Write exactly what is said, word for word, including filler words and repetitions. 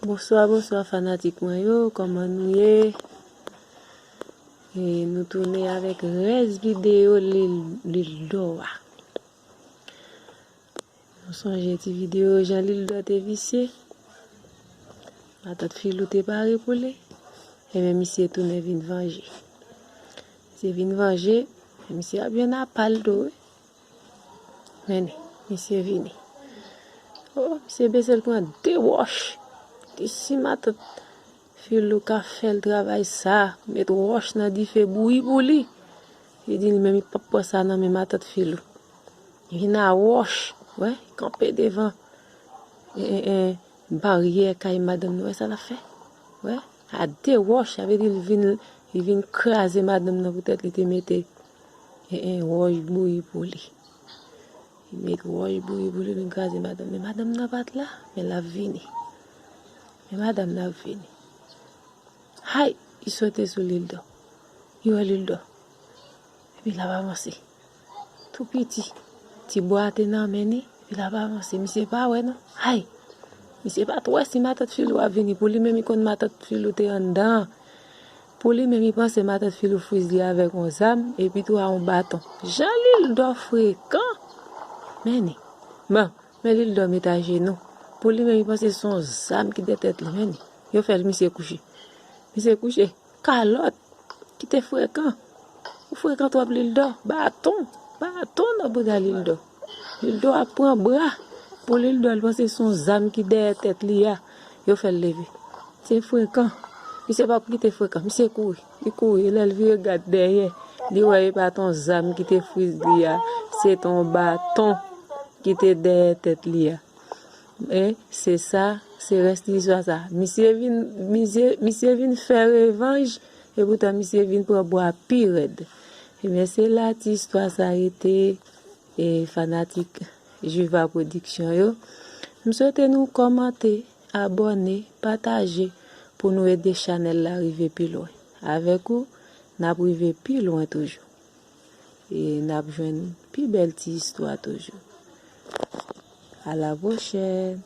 Bonswa, bonswa fanatik mwen yo, kòman nou ye? E nou tounen avèk rès videyo Lil, Lil Dò a. Nou sonje ti videyo jan Lil Dò te visye? Matant Filou te pare pou li. Ebyen, misye tounen vin vanje. Misye vin vanje, misye ap jwenn apa l tou, wi. Men, misye vini. Oh, misye bese l pran de wòch. Li di si matant Filou ka fè l travay sa, met wòch nan dife bouyi pou li. Li di li menm li p ap pran sa nan men matant Filou. Li vin a wòch, wè, kanpe devan, e, e, e, baryè kay madanm nan, wè sa l ap fè? Wè, a de wòch, sa vle di li vin, li vin kraze madanm nan poutèt li te mete, e, e, wòch bouyi pou li. Li met wòch bouyi pou li, vin kraze madanm. Men madanm nan pa t la, men l ap vini. Men madanm nan ap vini. Hay! Li sote sou Lil Dò. Li wè Lil Dò. Epi l ap avanse. Tou piti. Ti bwa a te nan men li, epi l ap avanse. Misye pa wè non. Hay! Misye pa t wè si matant Filou ap vini. Pou li menm, li konn matant Filou te anndan an. Pou li menm, li panse matant Filou fwize li avèk yon zam, epi tou a yon baton. Jan Lil Dò frekan! Men li. Bon, men Lil Dò met ajenou. Pou li menm, li panse se yon zam ki dèyè tèt li. Men li. Yo fè misye kouche. Misye kouche. Kalòt! Kite frekan! Ou frekan twòp Lil Dò. Baton! Baton nan bouda Lil Dò. Lil Dò ap pran bra. Pou Lil Dò, li panse se yon zam ki dèyè tèt li a. Yo fè l leve. Se frekan. Misye p ap kite frekan. Misye kouri. Li kouri. Lè l vire gad dèyè, li wè e pa t yon zam ki te fwize li a. Se t yon baton ki te dèyè tèt li a. E se sa, se rès ti istwa sa. Misye vin, misye, misye vin fè revanj, e poutan misye vin pran bwa pi rèd. Ebyen, se la ti istwa sa rete, e fanatik Juva Production yo. M swete nou kòmante, abòne, pataje pou nou ede chanèl la rive pi lwen. Avèk ou, n ap rive pi lwen toujou. E n ap jwenn pi bèl ti istwa toujou. A la pwochèn!